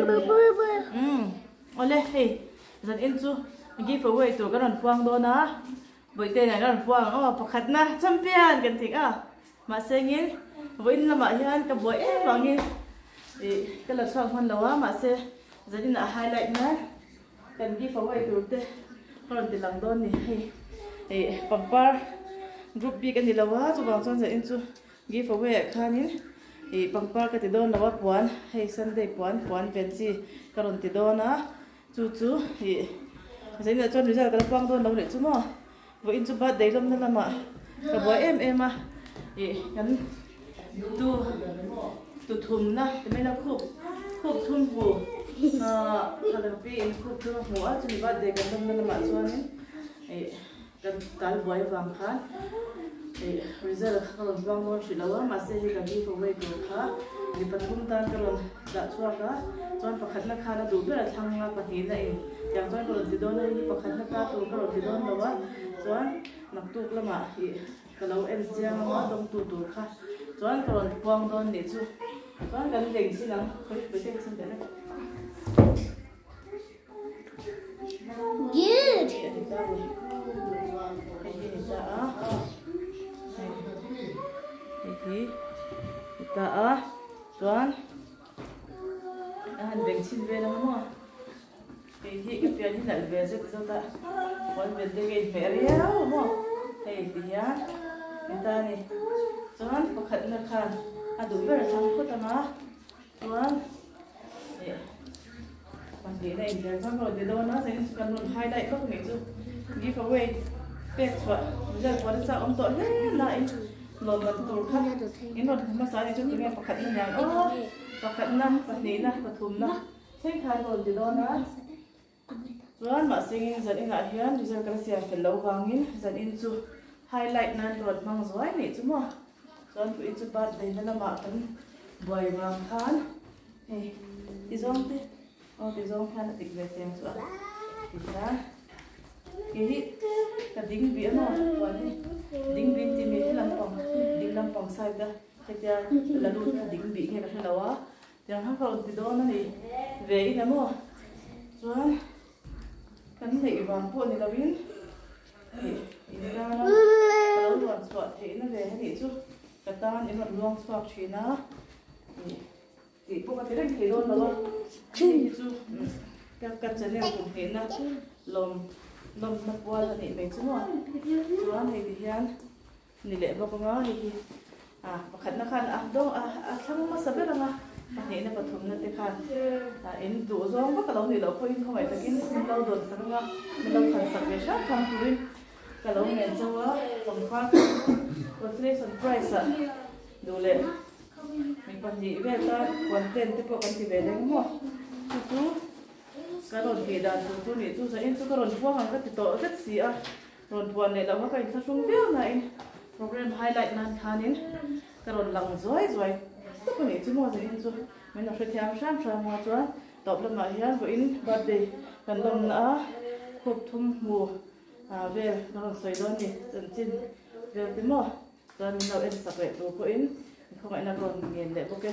Umm awle hei zan in chu give away tur ka rawn puang dawn a bawihte nen ka rawn puang ang aw pakhatna champion kan tih a mahse engin vawiin lamah hian ka buai em vangin ih ka la chhuak hman lo a mahse zan inah highlight nan kan give away tur te ka rawn ti lang dawn ni hei ih pangpar group bik a ni lo a chuvang chuan zan in chu. Give away ah khanin ih pangpar ka ti dawn lo a puan hei Sunday puan puan ven chi ka rawn ti dawn a chu chu ih zainah chuan result ka la puang dawn lo leh chu maw vawiin chu birthday lawmna lamah ka buai em em a ih kan tu tu thumna ti mai la khup khup thum hmu ah ka pi in khup thum a hmu a chumi birthday kan lawmna lamah chuanin ih. Kan tal buai vang khan ih result kha ka rawn puang dawn hrih lo a, mahse hei ka give away tur kha mi pathum tan ka rawn dah chhuak a, chuan pakhatna khan a duh ber a thlang a, pahnihna in tiang chuan ka rawn ti dawn a, hei hi pakhatna ta tur ka rawn ti dawn lo a, chuan naktuk lamah ih ka lo en chiang a dawngtu tur kha chuan ka rawn puang dawn nih chu, chuan kan leng chin ang khawi pui te ka chhun teh vek. Good. Ta a chuan a han beng chhin vel ang maw kei hi ka pian hi nalh ve zet zet a puan ven te ka inhmeh riau a maw hei ti hian ni ta a ni chuan pakhatna khan a duh ber a thlang phawt ang a. Chuan eh pahnihna inher chuan ka rawn ti dawn a, zanin chu kan rawn highlight vak anih chu give away pek chhuah result pawh nasa awm tawh hle nain lawmman tur kha in rawn hmu hmasa anih chu tunge pakhatna niang aw pakhatna pahnihna pathumna thleng khan ka rawn ti dawn a chuan mahse in zaninah hian result ka la siam fel loh vangin zanin chu highlight nan ka rawn hmang zuai anih chu maw. Chuan puih chu birthday na lamah kan buai vang khan hei ti zawng te aw ti zawng khan a dik ve chiang chu a ti hian kei hi ka ding bih a maw chuan hei ding bih tih mi he lampang ding lampang side a hetia la lut kha ding bih nge ka hre lo a tiang khan ka rawn ti dawn a ni ve in a maw chuan kan neih vang pawh ni lovin. Hei in tana ka lo luan chhuah theihna ve anih chu ka tan in rawn luang chhuak thin a ih tih pawh ka ti reng thei dawn lo a hei hi chu ka ka channel kum hnihna lawm lawmna pual anih mai chu maw chuan hei ti hian Ni leh bawk anga hei hi ah pakhatna khan a dawng a a thlang hmasa ber anga pahnihna pathumna te khan ah in duh zawng vak a lo nih loh pawhin khawngaih takin min lo dawn sak anga min lo thlan sak ve hram hram turin ka lo ngen chauh a pangpar consolation prize ah duh leh mi pahnih vel tan content te pawh kan ti ve reng maw chu chu ka rawn tih dan tur chu nih chu zanin chu ka rawn puang ang ka ti tawh zet si a. Rawn puan leh loh kha ka inthlahrung viau nain program highlight nan khanin ka rawn lang zuai zuai tawp a nih chu maw zanin chu min lo hrethiam hram hram a chuan tawp lamah hian vawiin birthday kan lawmna a khup thum hmu ah vel ka rawn sawi dawn ni chanchin vel te maw chuan min lo en sak leh tur pawhin khawngaihna ka rawn ngen leh bawk e.